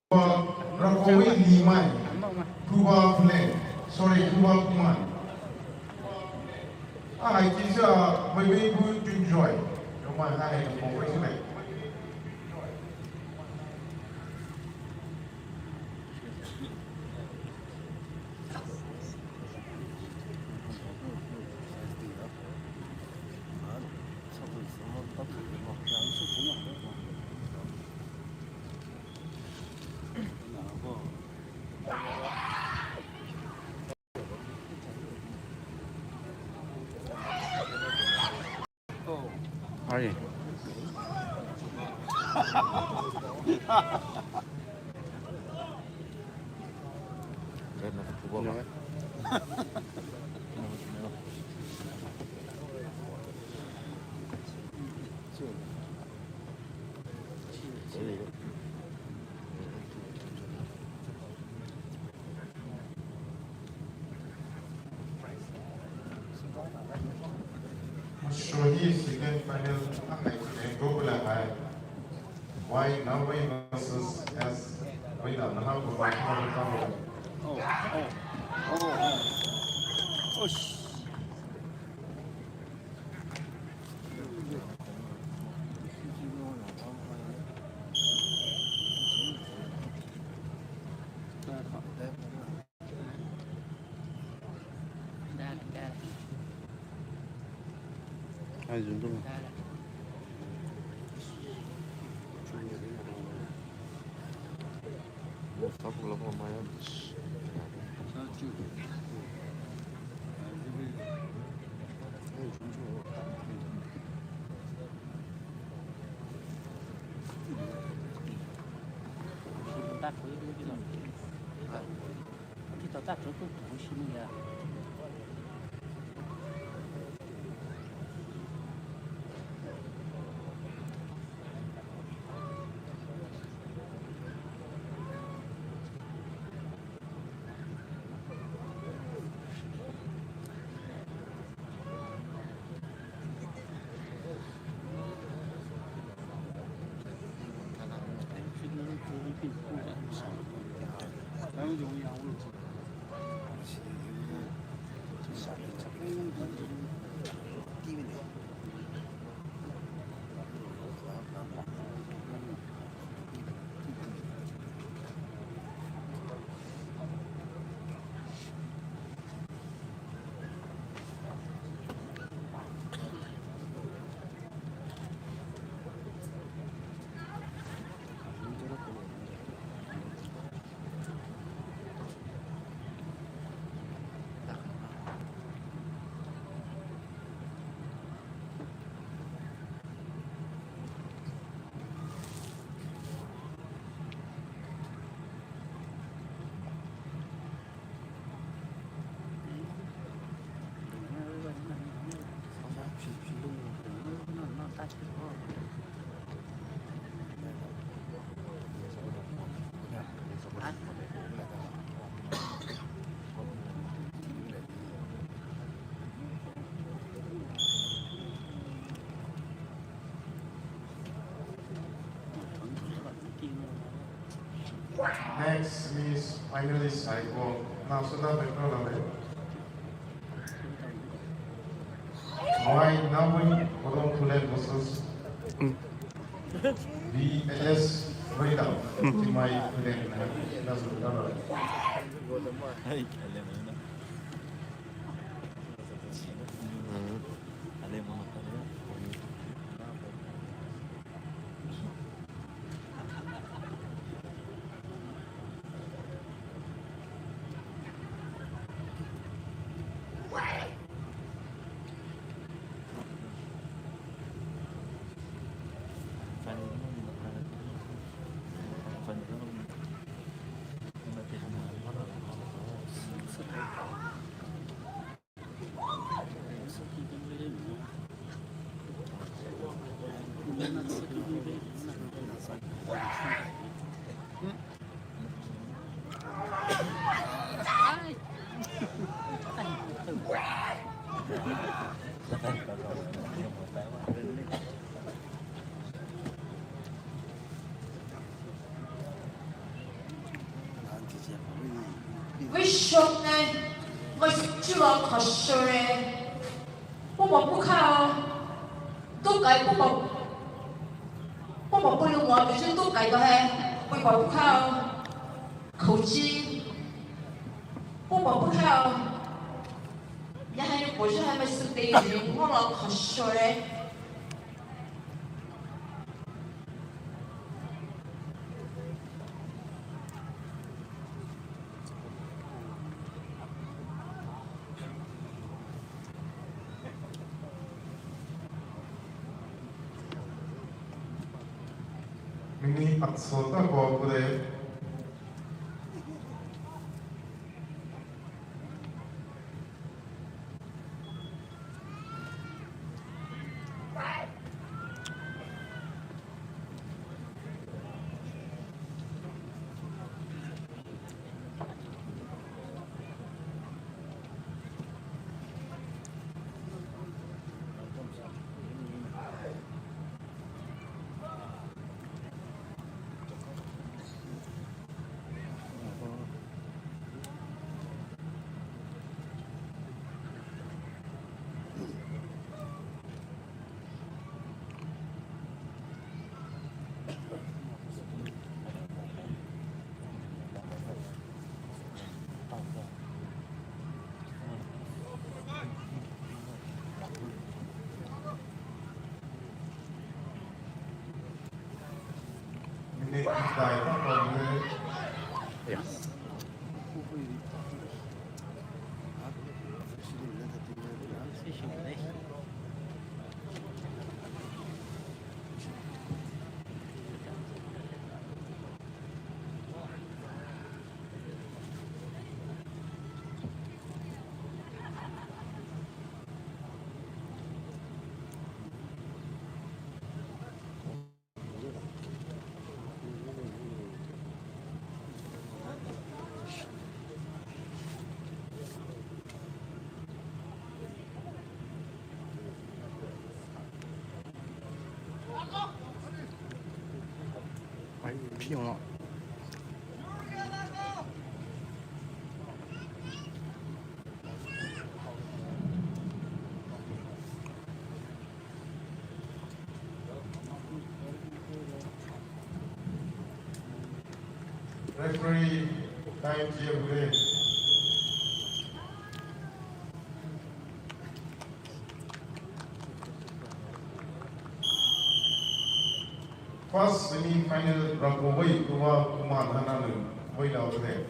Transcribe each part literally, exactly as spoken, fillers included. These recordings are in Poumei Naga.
Rakowi Limai, Kuba Pule, sorry, Kuba Kumai. Ah, I teach, uh, my way to enjoy. Roma hai ko ko chule. Are you? Shoni second final akai ko bula hai. Wai Nawi versus S. Wai da na ha ko ba ko ba. Oh, oh, oh, oh. Osh. Next is finalist hai ko, na suda background ave. Wai Nawi Kodong Khullen versus B L S Freedom. Timai Khullen na suda. Shokne, mai chulo khashore. Pomo pukha. Tukai pomo. Pomo pulu mo ke tukai to he. Pomo pukha. Khouchi. Pomo pukha. Ya he pojo he mai sute ni mo lo khashore. Mini atso ta ko kure. Referee, time jia bule. First semi-final rapo wai kuwa kuma nana lu wai lau de.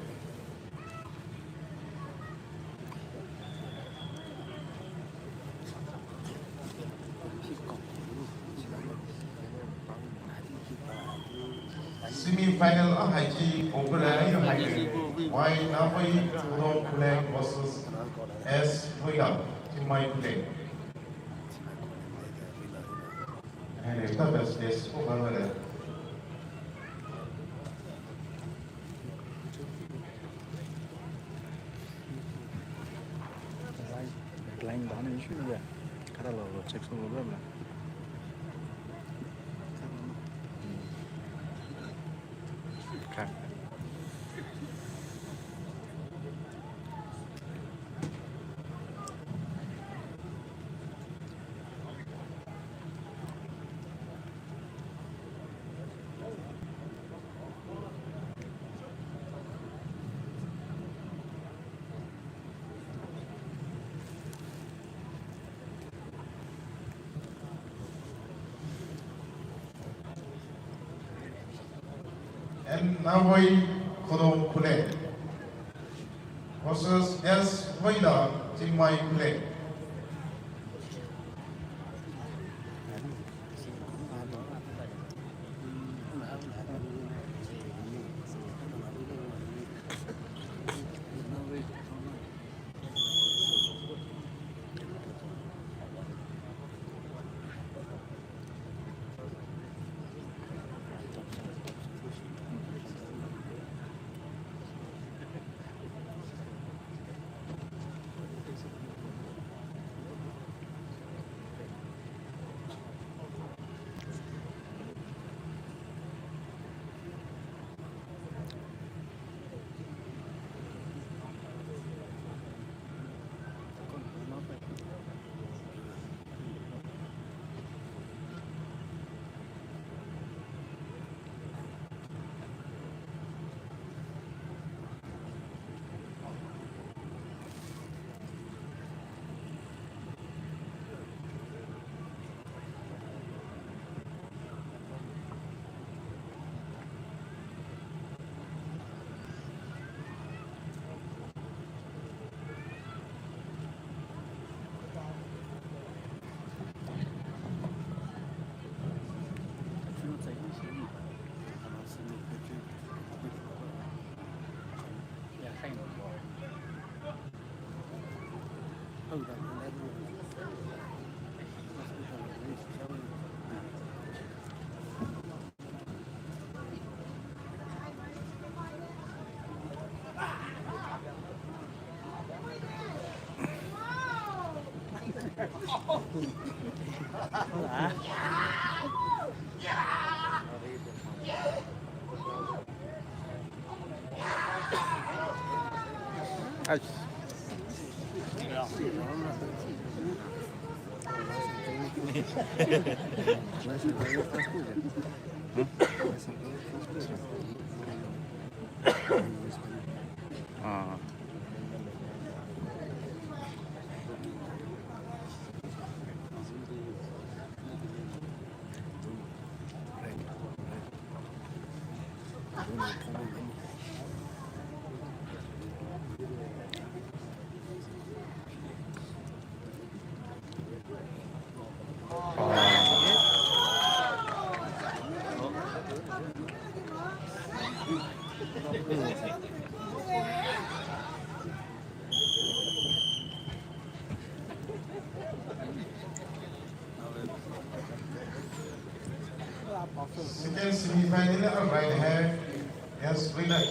Semi-final a hai chi Pokora ayu hai ke. Wai Navoi Khodong Khullen versus S Voila, Chinmai Khullen. Hai ne ta best best ko ba le. Line dana issue ya. Kada lo lo check so lo lo. Okay. M Navoi Khodong Khullen versus S Voila Chinmai Khullen. Second semifinal, right hand, yes, winner.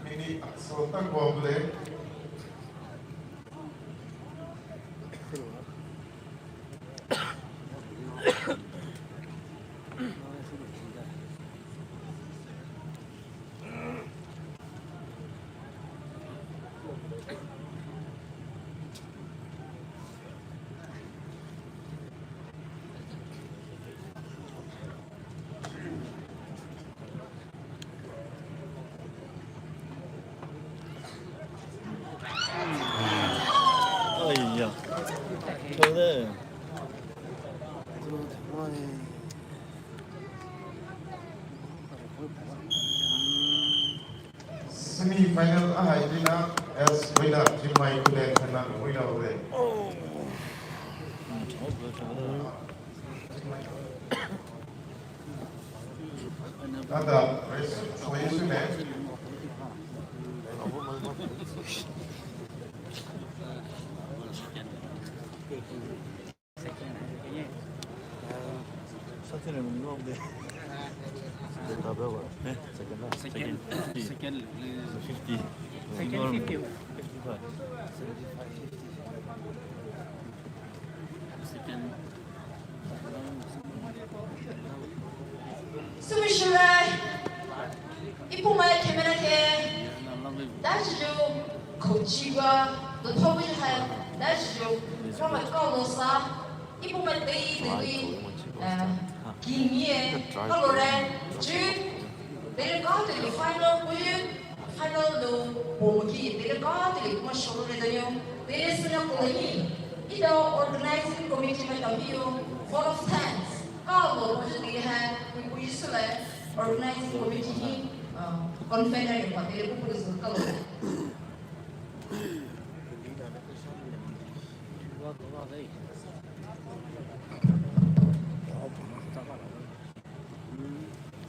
Mini aksota goblet. Ai ya. Kau de. Semifinal ahai dina, as winner, Chinmai Khullen khaina winner ure. Ada, raise, raise ne. Second. Second. Second. Fifty. Second fifty. Fifty-five. Second. Sumishulai. Ipumai camera ke. Dachiyu, kochiwa, the public health, dachiyu, from a colosa, ipumai tei tei, uh, kimie, colore, ju, tei ka tei final, kuyu, final lo, boki, tei ka tei kuma sholo re danyo, tei suna kolani, ida organizing committee mai tamiyo, full of thanks, kalo, kuyu tei ha, kuyu sule, organizing committee hi, uh, convener ke pate, kuyu sule kalo.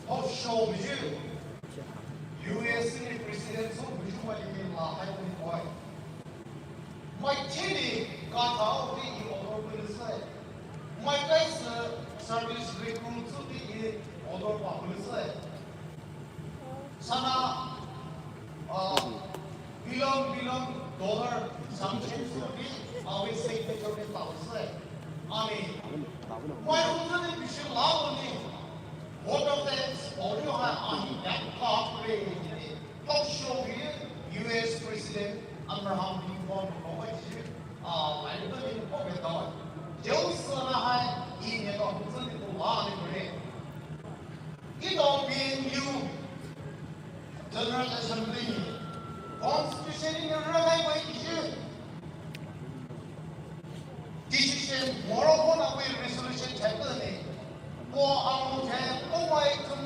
Hopsho biju, U S ni President so biju mai ke la hai pun koi. Mai chini ka thao ti i order pun sai. Mai kai se service recruit so ti i order pa pun sai. Sana, uh, billion, billion dollar sanction suri, awi sector ni tau se. Ani, mai unzani bishi lao ni, vote of thanks, audio ha, ahi, that copy, talk show hi, U S President Abraham Lincoln, ko ba ji, ah, lai to ni ko be tau. Jeu sana hai, i ne to unzani to la ni bole. Ito B N U General Assembly Constitution in the right way decision. Moreover, we resolution chapter ni. Ko ang the ko wai to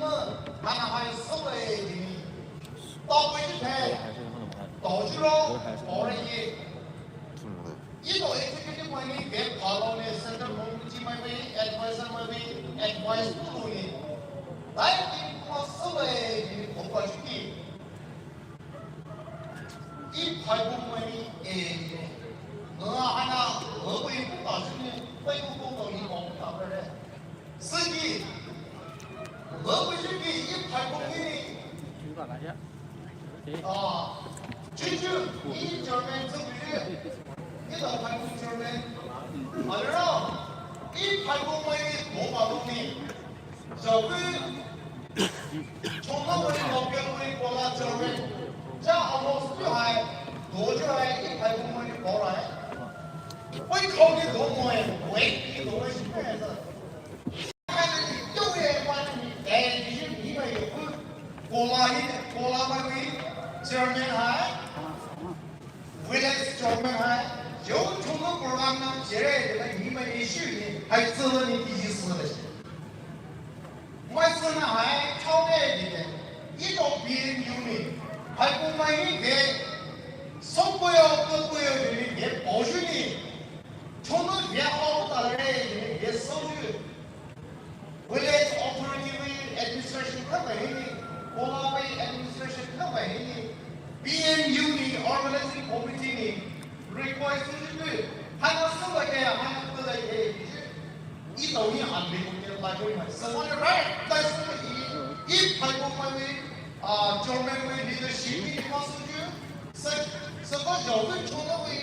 Dai ki kuma sule ni kopa shiki. I phai bu mai ni e. Nga hana, nga bu i kopa shiki, pai bu kopa ni kopa re. Siki, nga bu shiki, i phai bu mai ni. Ah, Chuchu, i chairman tsü biji, i dao phai bu chairman. Alero, i phai bu mai ni kopa lu ni. Jawi, chona mai ni local mai kola chairman. Ja almost tu hai, do ju hai, i phai bu mai ni kola hai. Pai khou ni do mai, wei ni do mai shi mai sa. Kola hi, kola mai ni chairman hai, village chairman hai, yo chunga program na chere de mai ni mai issue ni, hai tsala ni ti ji sala shi. Mai sana hai, chao de de, i to B N U ni, hai ko mai ni de, so ko yo, ko ko yo de ni de, bao ju ni, chunga de hao ta le de ni de, so ju. Village authority wui administration kha bai hini, kola wui administration kha bai hini, B N U ni organizing committee ni request ni tu, hana saba ke, hana kala ke, i tao ni anbe ko ke la ko mai. Saba ni right, tai saba i, i phai ko mai ni, ah, chairman wui leadership ni ma su ju, sa, saba jao wui chona wui,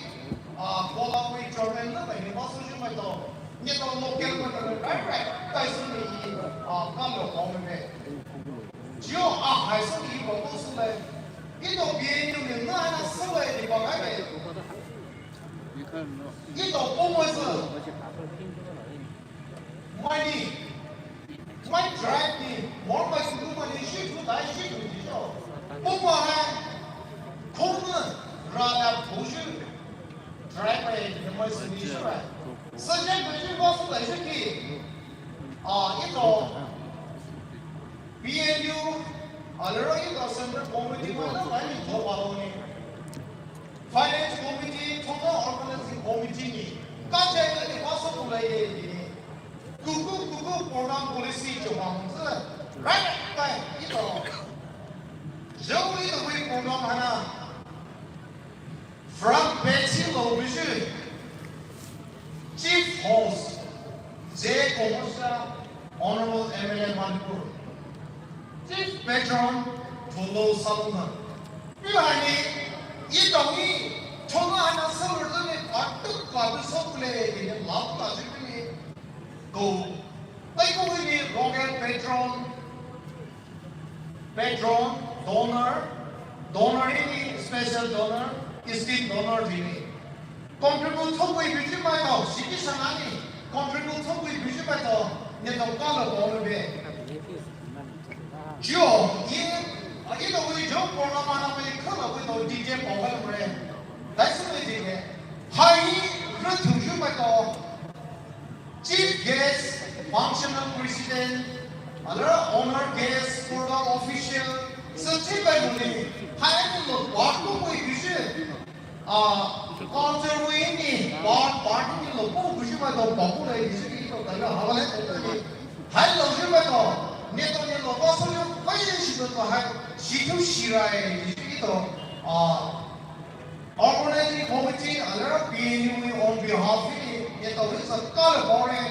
ah, kola wui chairman na mai ni ma su ju mai tao. Ni to local ko to rai rai, tai su ni, ah, kam lo kong me. Jio, ah, hai su ni ko ko su le. I to bi ni ni na na su le ni ba kai me. I to ko mo su. Mai ni. Mai drive ni. Mo mai su mai ni shi tu dai shi tu ni jo. Ko mo hai. Ko mo ra la ko shi. Drive mai ni mai su ni shi rai. Subject matter ba su lai shi ki. Ah, ito B N U, alero ito Central Committee ba na ba ni to ba lo ni. Finance Committee, Tono Organizing Committee ni. Ka chai ni ba su ku lai ni. Kuku, kuku program policy jo ba mu zi. Right, right, ito. Jo ito wui program hana. From Bethel Lobuju, Chief Host, J Komosha, Honorable M L A Manipur, Chief Patron, Tolo Saluna. Pi hani, i tongi, chonga hana salur ni, katu, katu sokule, ini lau katu ni, go. Tai ko ini, Royal Patron, Patron, donor, donor ini special donor, esteemed donor ini. Contribute thokui biji mai tao, siki sanani, contribute thokui biji mai tao, ni tao kala donor be. Jio, i, i tao wui jo program ana mai kala wui tao D J pao kala mure. Dai su mai D J. Hai, re tu ju mai tao. Chief guest, functional president, alera honor guest, program official, sachibamoni, haini lo part ko koi bishi, ah, culture wui ni, part, part ni lo ko bishi ma to baku lai bishi to kala hawale to ni, hai lo bishi ma to, ni to ni lo ba so yo, bai shi to hai, shi to shirai bishi to, ah, Organizing committee alera P N U on behalf hi, ni tao hi sa kala bore,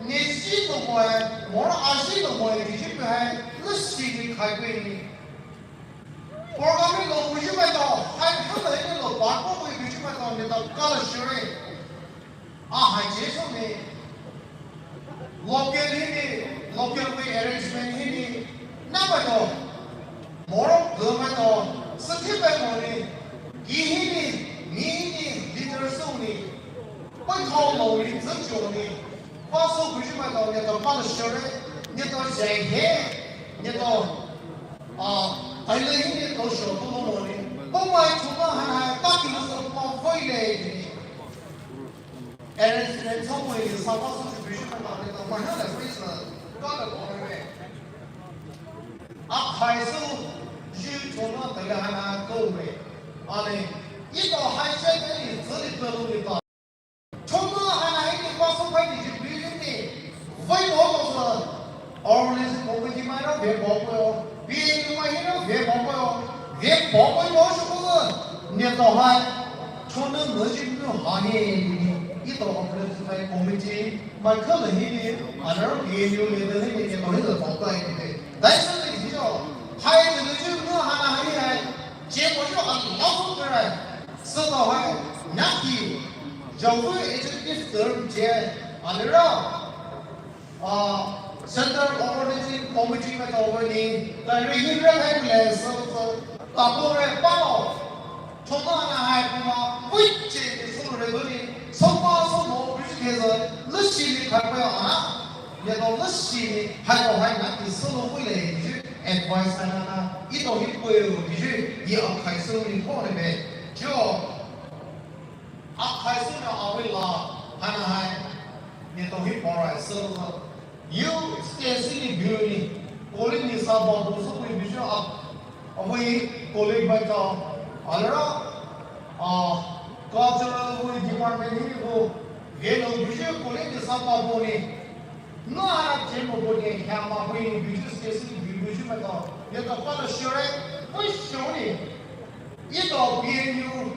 ni si to moe, mora asi to moe, di si pe hai, lu si ni khai pe ni. Program ni lo kuji mai to, hai kala ni lo ba ko kuji mai to, ni tao kala shire. Ah, hai je so ni. Local hini, local wui arrangement hini, na mato, moro ge mato, sati bai moni, gi hini, ni hini, leader song ni, pai thao lo ni, zeng jo ni, pa so kuji mato, ni to pa lo shore, ni to jai he, ni to, ah, tai le hini to sho to lo ni, pa mai chuma hana, ta ki lo so pa foi le ni. Arrangement song wui sa pa su ju bishop na le to ma ha le free sa ka le ko me. A khai su ju to na ta le ha na ko me. Ale, i to hai che te ni zeli to lu ni ta. To na ha na ni pa su pa ni ju bishop ni. Vai mo to sa. Organizing committee Mai ra ve bako yo, B N U mai ra ve bako yo, ve bako yo shuko ne to hai, chona no ji no ha ne ni, ito operate hai committee mai khala hi ni, ana B N U le de ni ne to hi to to ni de. Dai sa ni ji yo, hai de ji no ha na hai hai, je ko yo a lo ko ra. Sa to hai, na ki, jo ko executive term je, ana ra. Ah, Central Organizing Committee mai tao ni, tai ri hin ra hai le so so, ta ko re pa lo. Chona na hai kuma, wui che ni so re do ni, so pa so mo, wui che ke so, lu shi ni khai pa ya na. Ye to lu shi ni, hai to hai na ki so lo wui le, ni ju advice na na, i to hi ko yo, ni ju, ye a khai so ni ko ne be. Jo, a khai so na a wui la, ha na hai. Ni to hi pora so la. You stay sini biu ni. Koli ni sa ba bo so ni biu a. A wui koli ba ka. Ala ra. A cultural wui department ni ko. Ye no biu koli ni sa ba bo ni. No ara chen mo bo ni. Kya ma wui biu stay sini biu biu ma ka. Ye ka pa la sure. Wui sure ni. Ito B N U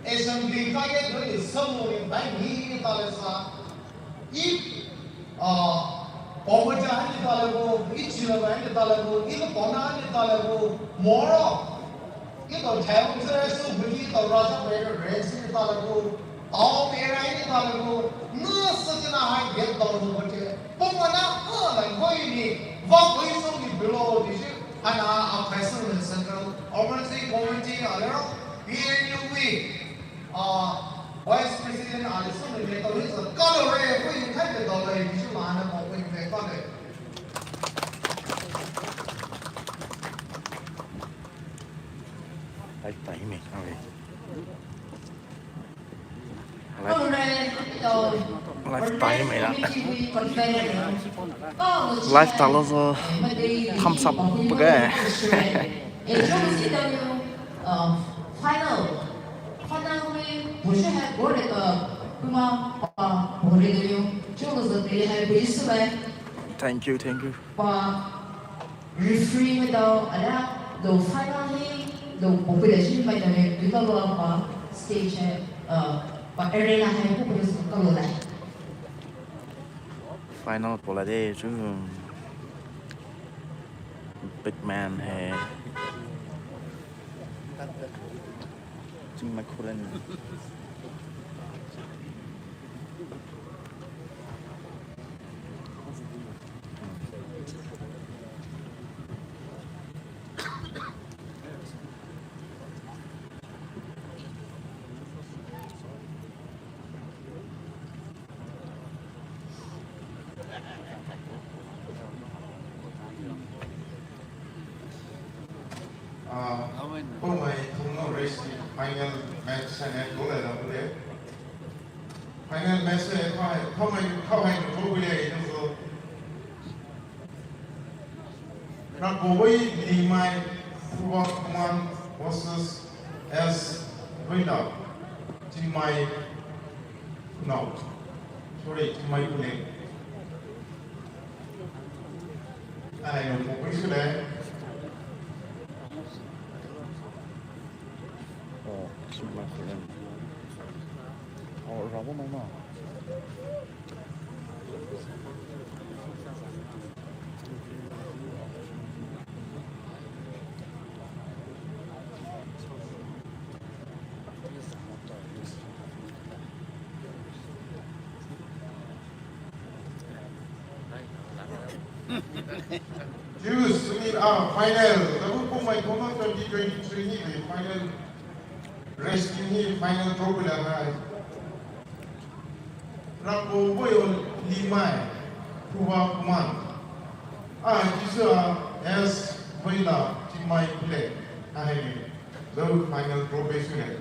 assembly ka ye doi samu ni bai ni ni tale sa. I, ah, Pamuja hani tale ko, i Chilaba hani tale ko, i Pona hani tale ko, moro. Ito Thaung se su buji ito Raja Bera Red si tale ko. Ao mera ini tale ko, na sa tina hai get tao ko che. Pumana, ah, la ko ini, va ko iso ni bilo di shi. Hana a president Central Organizing Committee alero, B N U wui, ah, Vice President alero so ni le tao ni sa. Kalo re ko ini kai de tao le di shi ma na ko ko ni pe pa le. Ai, tai me, ai. Live time mai la. Live talo zo thumbs up page. Final. Final mai bushi hai gore to kuma pa bore de yo. Thank you, thank you. Referee mai tao, ala, lo final hi, lo popular shi mai tao, tu tao lo pa stage hai, uh, pa arena hai popular shi tao lo lai. Final pola de chu big man hai. Ching mai khulen. Ah, Poumai Thungno race final match sane goal la bule. Final match hai, Poumai, Poumai no bule no. Rakowai Limai Phuba Khuman versus S Rina Chingmai Khunao. Sorry, Chingmai Khuneng. Ai, no, Phuba Khuneng. Oh, Chingmai Khuneng. Oh, Rabo Mama. Juice, ini ah final. Tabu Poumai Khuneng twenty twenty-three ni final. Rescue ni final draw pula hai. Rakowai Limai Phuba Khuman. Ah, Jisu ah, S Rina Chingmai Khuneng. Ah, hai ni. Lalu final draw pula.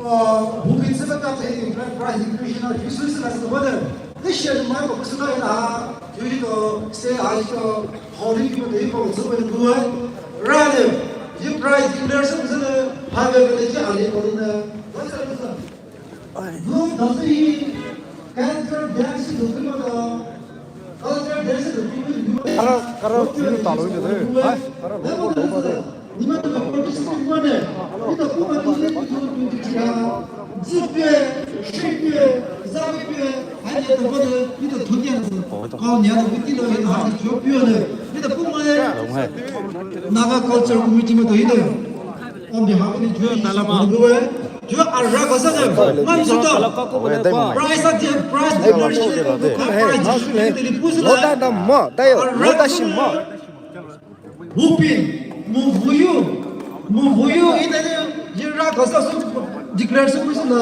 Uh, who been sent up to him, prize inclusion of Jesus as the mother. This year, my focus is not in a, you know, stay high, you know, holy people, they follow, so when you go, rather, you prize declare something, have a village, and you know, what's that? Who doesn't he cancer dance to the people? Kara, kara, ini talo ini de. Hai, kara, lo, lo, lo, lo. Naga Culture Committee maitao hi de. On behalf of the Jewish Talama. Jew ara kasa de. Man suta. Prize at the prize declaration. Prize distribution. Lo da da ma, da yo, lo da shi ma. Wupin, muvuyu, muvuyu, ita de, yira kasa su declare su kusu na.